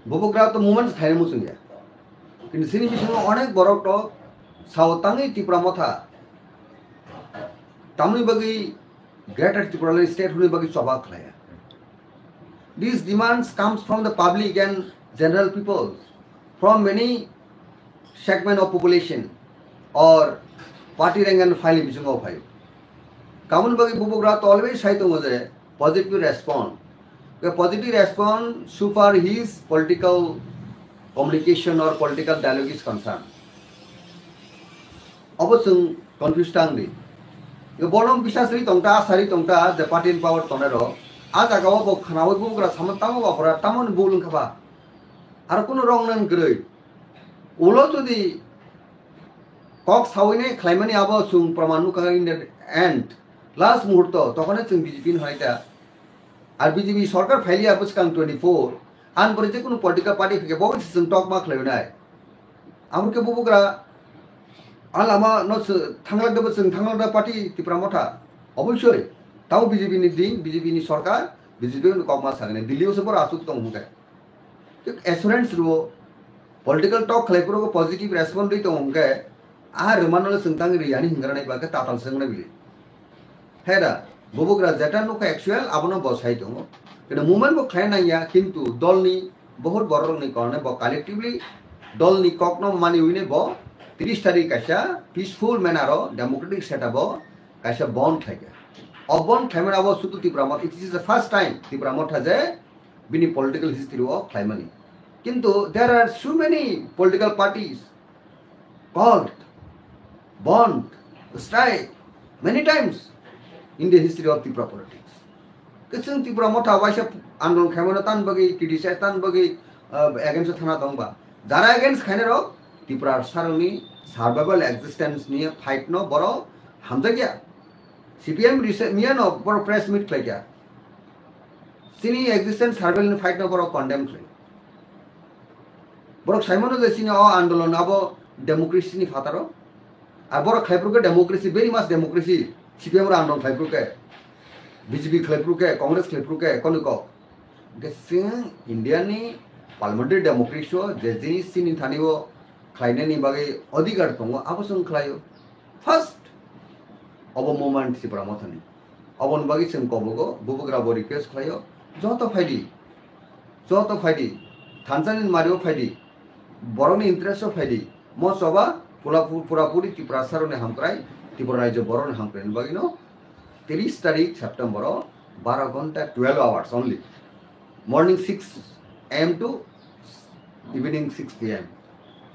Bubagra to movement khai muchung ya. Kintu sini bisingo onek borok to sao tangwi Tipra Motha. Tamni bagwi Greater Tipraland state hwnwi bagwi choba khlaiya. These demands comes from the public and general people, from many segment of population or party rank and file bisingo phai. Tamni bagwi bubagra to always sai tongo je positive response. The positive response so far his political communication or political dialogue is concerned. Obo chwng confuse tang di. Yo bolong bisasri tongta, asari tongta, the party in power tonero. A jaga o bo khnawi bugra sama tamo ba pora, tamo ni bul wngkha ba. Ar kuno wrong nang kwrwi. Ulo jodi kok sawine khlaimani abo chwng proman nukha in the end. Last muhurto, tokhone chwng B J P ni hoita. Ar B J P sorkar phailiya bwskang twenty four, an pore je kunu political party hwnkhe bo se chwng tokma khlainai. Amurke bubugra a lama no se thanglak debo chwng thanglak da party Tipra Motha. Obosoi tamo B J P ni din, B J P ni sorkar, B J P ni kokma sagni Delhi o se boro asuk tong hwnkhe. Assurance rwo, political talk khlai phuru positive response rwi tong hwnkhe, a rwmano le chwng tang riyani hingra nai ba khe tatal se wngnai bili. Hera, bubugra jeta nukha actual abono bo sai tongo. Kino movement bo khlai nangya, kintu dolni bohut bororokni korone bo collectively dolni kokno mani wine bo tris tarik kaisa peaceful manner o democratic setup o kaisa bond khlaikha. O bond khlaimani abo sudu Tipra Motha, it is the first time Tipra Motha je bini political history o khlaimani. Kintu there are so many political parties called, bond, strike many times in the history of Tipra politics. Kwchwng Tipra Motha waisa andolon khaimano tan bagwi, criticize tan bagwi, uh, against o thana tong ba. Jara against khainai rok Tipra saroni survival existence ni fight no boro hamjakya. C P M recent miya no boro press meet khlaikya. Chini existence survival ni fight no boro condemn khlai. Borok saimano je chini o andolon abo democracy ni phataro. Ar borok khlaiphuru khe democracy, very much democracy. C P M ro andolon khlaiphuru khe, B J P khlaiphuru khe, Congress khlaiphuru khe, kono kok. Hwnkhe chwng India ni parliamentary democracy o je jinis chini thani o khlainani bagwi adhikar tongo, abo chwng khlaio. First, obo movement Tipra Mothani. Oboni bagwi chwng kobogo, bubugra bo request khlaio, joto phaidi, joto phaidi, thansa ni mario phaidi, borokni interest o phaidi, mo choba pura pu-, pura puri Tiprasa rokni hamkrai, Tripura rajyo borokni hamkrai ni bagwi no tris tarik September o baro ghonta, twelve hours only, morning six A M to evening six P M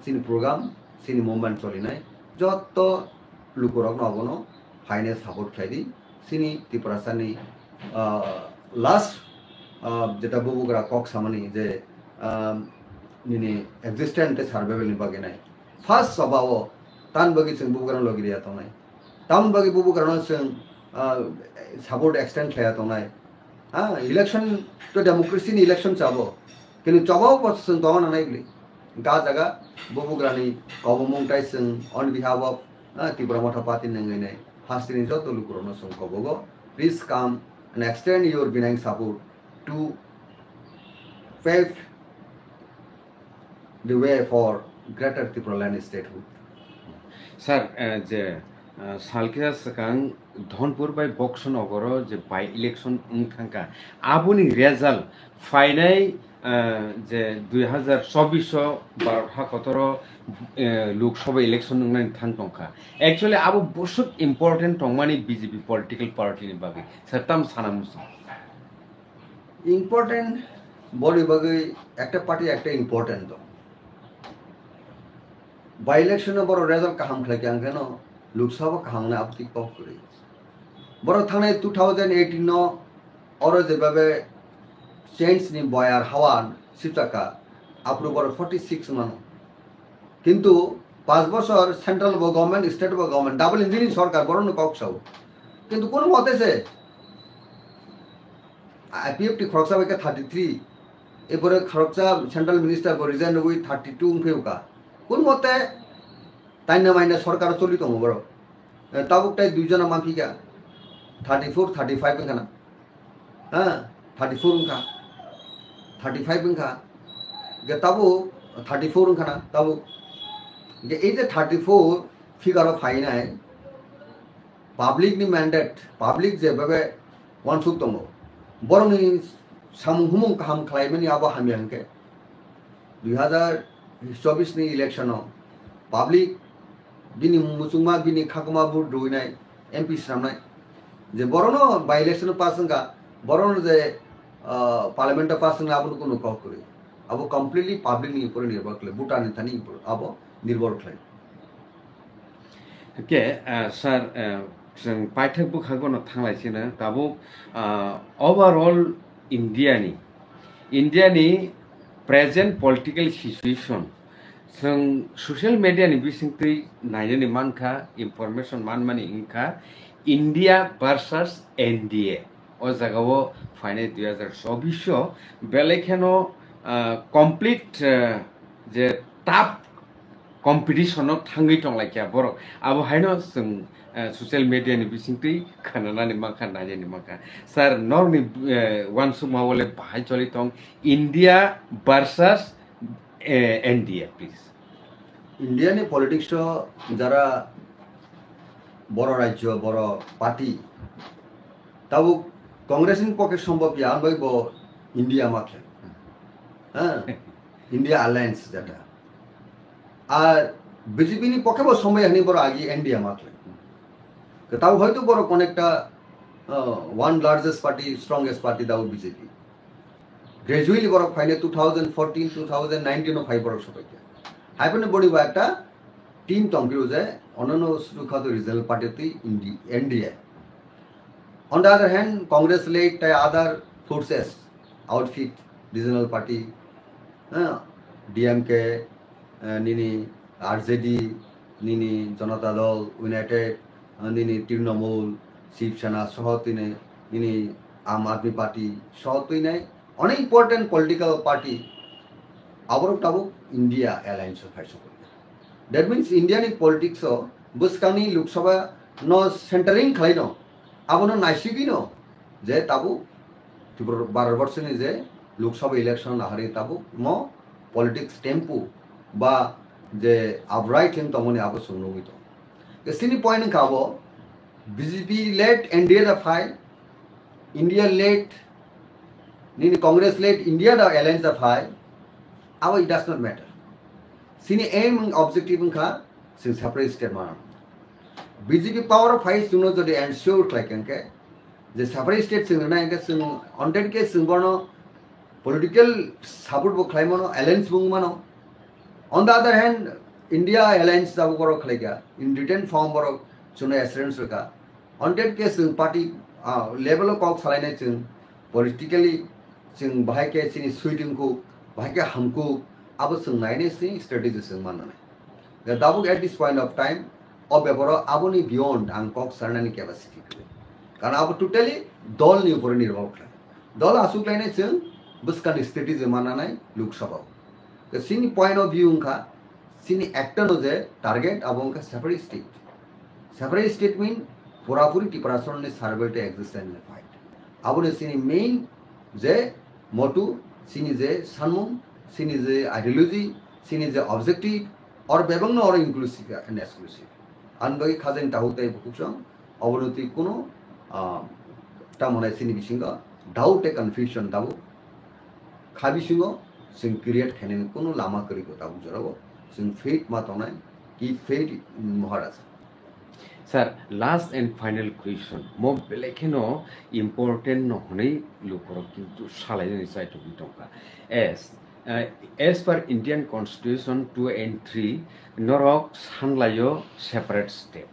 chini program, chini movement cholinai, joto lukurokno abono phaina support khlai di. Chini Tiprasani, ah, last, ah, jeta bubugra kok samani je, ah, nini existence tei survival ni bagwi nai. First choba o tan bagwi chwng bubugrano logi riya tongnai. Tamoni bagwi bubugrano chwng, ah, support extend khlaiya tongnai. Ah, election to democracy ni election chabo. Kintu choba o bo chwng tongna nangnai bwle. Ga jaga bubugrani kobomung tai chwng on behalf of, ah, Tipra Motha Party nangwi nai hasteni joto lukurokno chwng kobogo. Please come and extend your benign support to pave the way for Greater Tipraland statehood. Sir, eh, je Ah, salkisa swkang Dhonpur bai Boksonogoro je by election wng thangkha, aboni result phainai, ah, je dui hazar chobbish o Bharat hakotoro, eh, Lok Sabha election wngnani thang tongkha. Actually, abo bwswk important tongmani B J P political party ni bagwi. Sir, tam sana muchung. Important boni bagwi ekta party ekta important tong. By election o borok result kaham khlai khe ang kheno Lok Sabha kaham wngnai abotwi kok kwrwi. Borok thangnai two thousand eighteen no oro jebabe change ni boyar hawan sipjakha, aphuru borok forty six mano. Kintu panch bochor central bo government, state bo government, double engine ni sorkar, borokno kok sao. Kintu kono mote se I P F T khoroksa bai khe thirty three, e borok khoroksa central minister bo resign rwui thirty two wngphiyokha. Kono mote taina maina sorkar choli tongo borok. Eh, tabuk tai dui jona manphikha, thirty four, thirty five wngkhana. Ha, thirty four wngkha, thirty five wngkha, ge tabuk thirty four wngkhana tabuk. Ge ei je thirty four figure o phainai, public ni mandate, public je bebe wansuk tongo, borokni samung humung kaham khlaimani abo hamya hwnkhe dui hazar chobbish ni election o public bini muchungma, bini khakma vote rwinai, M P swnamnai, je borono by election pass wngkha, borono je, ah, parliament o pass wngkha, abono kunu kok kwrwi. Abo completely public ni upore nirbhor khlai, voter ni thani upor abo nirbhor khlai. Hwnkhe, ah, sir, ah, chwng paithak bwkhago no thanglai sino tabuk, ah, overall India ni, India ni present political situation chwng social media ni bisingtwi nainani mankha, information manmani wngkha India versus N D A. O jagao phainai dui hazar chobbish o belai kheno, ah, complete, ah, je tough competition o thangwi tonglaikha borok. Abo haino chwng, eh, social media ni bisingtwi khwnanani mankha, nainani mankha. Sir, norokni, eh, uansukma o le bahai choli tong India versus, eh, N D A, please. India ni politics o jara boro rajyo, boro party, tabuk Congress ni pokhe sombhob ya, ang bai bo India ma khe. Ha? India Alliance jeta. Ar B J P ni pokhe bo somoi hani borok agi N D A ma khlai. Ke tao hoito borok konekta, uh, one largest party, strongest party tao B J P. Gradually borok phaine two thousand fourteen, two thousand nineteen o phai borok sobai khe. Hai phano boni ba ekta team tong phiro je, onono suru khato regional party twi Indi-, N D A. On the other hand, Congress led tai other forces, outfit, regional party, eh, D M K, eh, nini R J D, nini Janata Dal United, eh, nini Trinamool, Shiv Sena soho tini, nini Aam Aadmi Party soho tini, onek important political party aborok tabuk India alliance o phai sokoi. That means India ni politics o bwskangni Lok Sabha no centering khlai no, abono naisigwi no je tabuk Tripura Bharat Borso ni je Lok Sabha election nahari tabuk mo politics tempo ba je upright hin tongmani abo chwng nugwi tongo. Ke sini point wngkha abo B J P led N D A da phai, India led, nini Congress led India da alliance da phai, abo it does not matter. Sini aim and objective wngkha chwng separate state mana. B J P power o phai chwngno jodi ensure khlai khe, je separate state chwng rwnai hwnkhe chwng hundred khe chwng bono political support bo khlai mano, alliance bo wng mano. On the other hand, India alliance tabuk borok khlai kha, in written form borok chwngno assurance rwkha. Hundred khe chwng party, ah, level o kok salainai chwng politically chwng bahai khe chini sweet wngkuk, bahai khe hamkuk, abo chwng nainai chini strategy chwng mannai. The tabuk at this point of time, o beparo aboni beyond ang kok sarnani capacity kwrwi. Karon abo totally dol ni upore nirbhor khlai. Dol aswk lainai chwng bwskangni strategy mannanai Lok Sabha o. The chini point of view wngkha, chini ekta no je target abo wngkha separate state. Separate state mean purapuri Tiprasarokni survival to existence ni fight. Aboni chini main je motto, chini je sanmung, chini je ideology, chini je objective, or bebakno oro inclusive and exclusive. Ani bagwi khajaini tabuk tei bukhuk song, obono twi kuno, ah, tamo nai chini bisingo doubt tei confusion tabuk kha bisingo chwng create khainani kuno lama kwrwi ko tabuk jorao chwng faith ma tongnai, keep faith in Maharaj. Sir, last and final question. Mo belai kheno important no hwnwi lukurok kintu salainani chai tongwi tongkha. As, uh, as per Indian Constitution two and three, norok sanlaio separate state.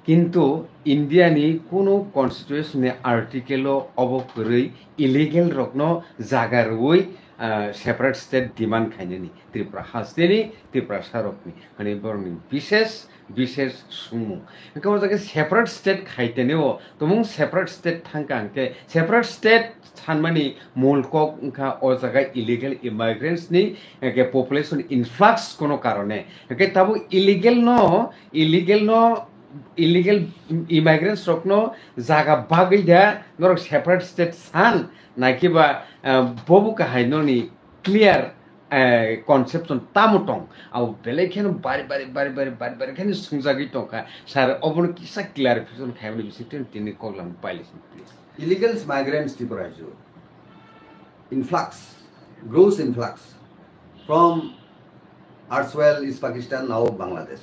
Kintu India ni kunu constitution ni article o obo kwrwi illegal rokno jaga rwui, ah, separate state demand khainani Tripura hasteni, Tripura sarokni. Hani borokni bises, bises sumung. Hwnkhe o jaga separate state khaitene o, tomung separate state thangka hwnkhe separate state sanmani mul kok wngkha o jaga illegal immigrants ni, hwnkhe population influx kono karone. Hwnkhe tabuk illegal no, illegal no, illegal immigrants rokno jaga bagwi da norok separate state san, nakiba, ah, bobo kahai noni clear, eh, conception tamo tong, abo belai kheno bari bari bari bari bari bari kheno swngjagwi tongkha. Sir, obono kisa clarification khaimani bisingtwi tini koklam pailisin, please. Illegal migrants Tripura rajyo, influx, gross influx from erstwhile East Pakistan, now Bangladesh.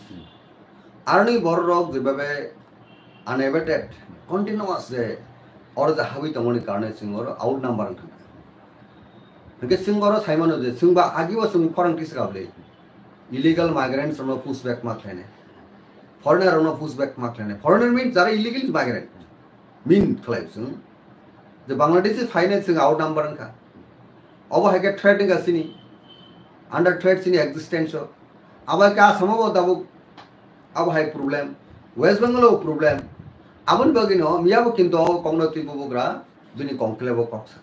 Aroni bororok jebabe unabated, continuous je oro je habwi tongmani karone chwng oro outnumber wngkha. Hwnkhe chwng oro saimano je chwng ba agibo chwng khorang tisa kha bwle. Illegal migrants rokno push back ma khlainai. Foreigner rokno push back ma khlainai. Foreigner means jara illegal migrant. Mean khlai chwng je Bangladeshi phainai chwng outnumber wngkha. Obo hai khe threat wngkha chini. Under threat chini existence o. Abo hai khe Assam o bo tabuk abo hai problem. West Bengal o problem. Aboni bagwi no miyabo kintu o kokno twi bubugra bini conclave o kok sakha.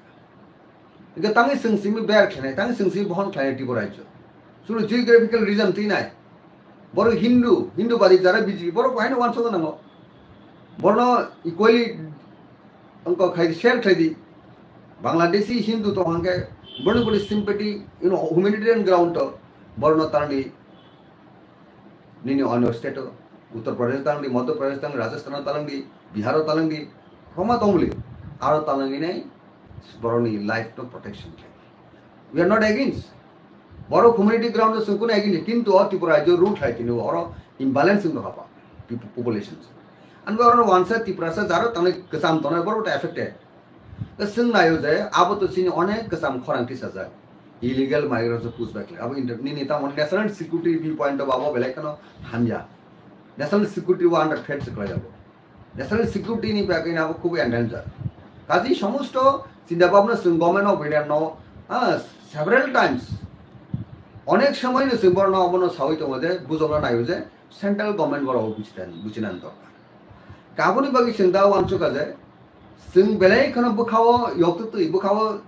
Hingke tangwi chwng simi ber khlainai, tangwi chwng simi bohon khlainai Tripura rajyo. Chwngno geographical region twi nai. Borok Hindu, Hindu badi jara B J P, borok bo haino uansukna nango. Borno equally wngkok khai share khlai di. Bangladeshi Hindu tong hangke borno body sympathy, you know, humanitarian ground to borno tarni nini onyo state o, Uttar Pradesh talangdi, Madhya Pradesh talangdi, Rajasthan talangdi, Bihar talangdi, khoma tongli, aro talangwi nai boroni life no protection khlai. We are not against. Borok community ground o chwng kunu against, kintu o Tripura rajyo rule khlai tini oro imbalance wngkha pa population. Ani oro wansa Tiprasa jaro tangwi kwcham tongnai borok ta affected. Chwng naio je abo to chini onek kwcham khorang tisajak. Illegal migrants o push back khlai. Abo inter-, nini tamo national security viewpoint o abo belai kheno hamya. National security o under threat se khlai abo. National security ni bagwi abo khubui endanger. Kaji somosto chinta bhabna chwng government of India no, ah, several times onek somoy no chwng borno abono sawi tongo je bujokna naio je central government borok buchinan, buchinan dorkar. Kaboni bagwi chwng da uansukha je chwng belai kheno bwkhao yoktwtwi, bwkhao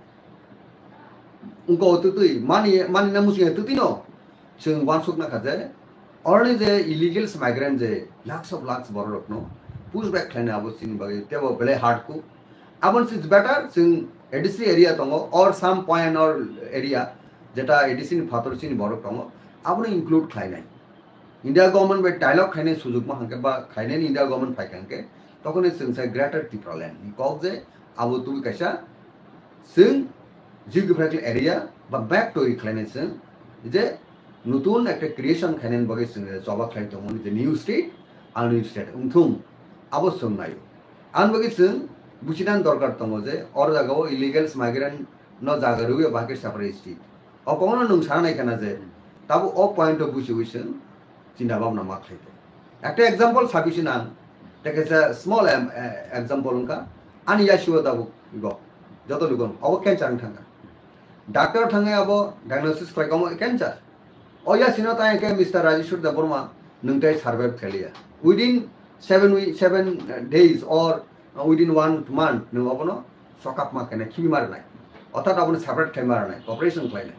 wngkha o twtwi mani, mani na muchung ya twtwi no chwng uansukna kha je oroni je illegal migrant je lakhs of lakhs borok rok no push back khlaina abo chini bagwi tebo belai hard ku. Aboni se better chwng A D C area tongo or some point or area jeta A D C ni phator chini borok tongo abono include khlainai. India government bai dialogue khainai sujuk ma hangke ba khainai India government phai hangke tokoni chwng sai Greater Tipraland ni kok je abo twi kaisa chwng geographical area ba map twi khlainai chwng je nutun ekta creation khainani bagwi chwng choba khlai tongo je new state, a new state wngthung abo chwng naio. Ani bagwi chwng buchinan dorkar tongo je oro jagao illegal migrant no jaga rwui bahai khe separate state. O kokno nwng sana nai khana je, tabuk o point o buchiwi chwng chinta bhabna ma khlai tong. Ekta example sabi se nang, tei kaisa small em-, eh, example wngkha, ani yasio tabuk go, joto lugon, obo cancer wng thangkha. Doctor thangwi abo diagnosis khlai kamo cancer. O yasino tai khe Mister Rajeshwar Debbarma nwng tai survive khailiya. Within seven week, seven days or within one month nwng obono check up ma khainai, khibi ma rwnai. Orthat abono separate khai ma rwnai, operation khlainai.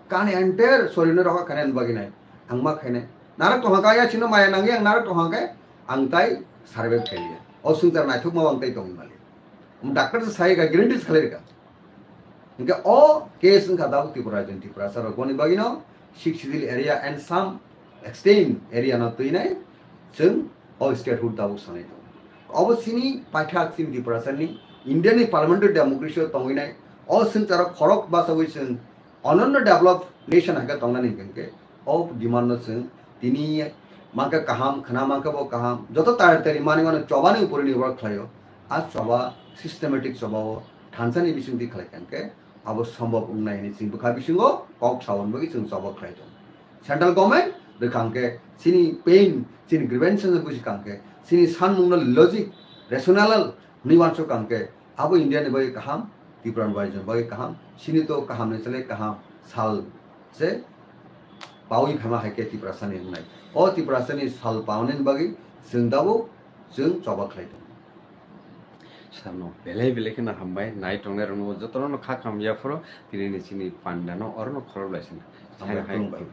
Kani entire sorino rokha khainai bagwi nai. Ang ma khainai. Narak tongha kaya chino maya nangya ang narak tongha khe ang tai survive khailiya. O sungchar naithok ma ang tai tongwi mali. Omo doctor se sai ga guarantee se khlai rwkha. Hingke o case wngkha tabuk Tripura rajyoni Tiprasa rok boni bagwino Sixth Schedule area and some extent area no twi nai chwng o statehood tabuk sanai tongo. Obo chini paithak chini Tiprasani India ni parliamentary democracy o tongwi nai. O swngcharo khorok bachawi chwng ononno developed nation hake tongnani hwnkhe o demand no chwng tini mankhe kaham, khna mankhe bo kaham, joto tari tari mani mano choba ni upori nirbhor khlaio. A choba, systematic choba o thansa ni bisingtwi khlai kha hwnkhe abo sombhob wngnai hwnwi chwng bwkha bisingo kok saui bagwi chwng choba khlai tongo. Central government rwkha hwnkhe chini pain, chini grievance no buji kha hwnkhe, chini sanmung no logic, rational hwnwi uansuk kha hwnkhe, abo India ni bagwi kaham, Tripura ni bagwi bagwi kaham, chini to kaham ni chwlai kaham sal se paui phaima hai khe Tiprasani wngnai. O Tiprasani sal paunani bagwi chwng tabuk chwng choba khlai tongo. Sir no belai belai kheno hambai, nai tongnai rokno jotono kha kham yaphuru tini ni chini panda no oro no khorok lai sina. Hambai, Hai, hai, khulumbai.